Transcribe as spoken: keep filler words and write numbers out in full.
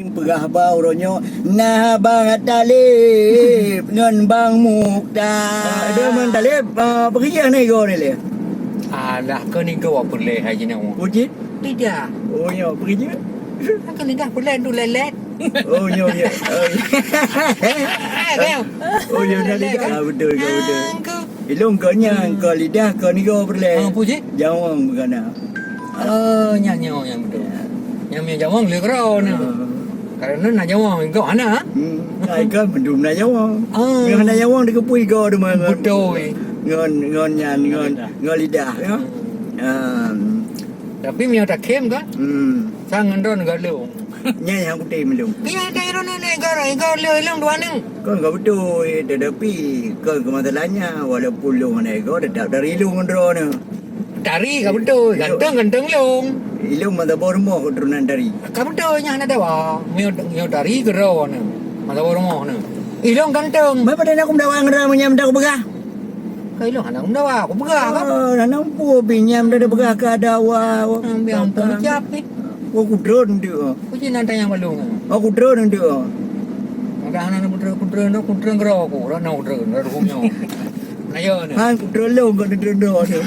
Peugah bak uroe nyoe na Bang Taleb ngon Bang Mukhtar. Ah, dia Bang Taleb, ah, peugah na igoe ni lé. Alah, kon igoe peureulée hai jinoe. Puji? Tidak. Oh, nyoe peugah. Kan lidah peureulée tu lelet. Oh, nyoe, nyoe. Oh, iya. Oh, nyoe na lidah. Ah, betul, betul, betul. Ilong kon nyan, kon lidah, kon igoe peureulée. Ah, puji? Jawong bukan na. Oh, nyan, nyan, nyan betul. Nyan meunyoe jawong le keudroe ni. Ah. Karena na jawong, igoe hana. Hmm. Ai kan mandum na jawong. Ah. Ngon na jawong dikeupui igoe deuma ngon. Betul. Ngon, ngon nyan, ngon, ngon lidah, ya. Hmm. Ah. Tapi meunyoe takhém kan? Hmm. Sang ngon droe galong. Nyan nyang kutem ilong. Iya, ada ilong ni, igoe, igoe le ilong dua ni. Kon ka beutôi, tetapi kon keumasalahnya, walaupun lôn hana igoe, tetap dari ilong ngon droeneuh. Dari ka beutôi, ganteng-ganteng ilong. Ilong meusaboh rumoh keuturonan dari. Ka beutôi, nyan hana dawa. Nyoe, nyoe dari keudroe nyoe. Meusaboh rumoh nyoe. Ilong ganteng. Meupadahai aku meudawa ngon droe meunyan meudawa peugah. Ka ilong hana meudawa, aku peugah kan. Oh, hana muphom pih nyan meudawa peugah ka dawa. Ambiang pun cap ni. Oh, kudron tu. Kuci nan tanyang balong. Oh, kudron tu. Maka hana kudron, kudron, kudron keudroe aku. Rana kudron, rana hukum nyoe. Ayo ni. Han kudron lôn kok kudron droe tu.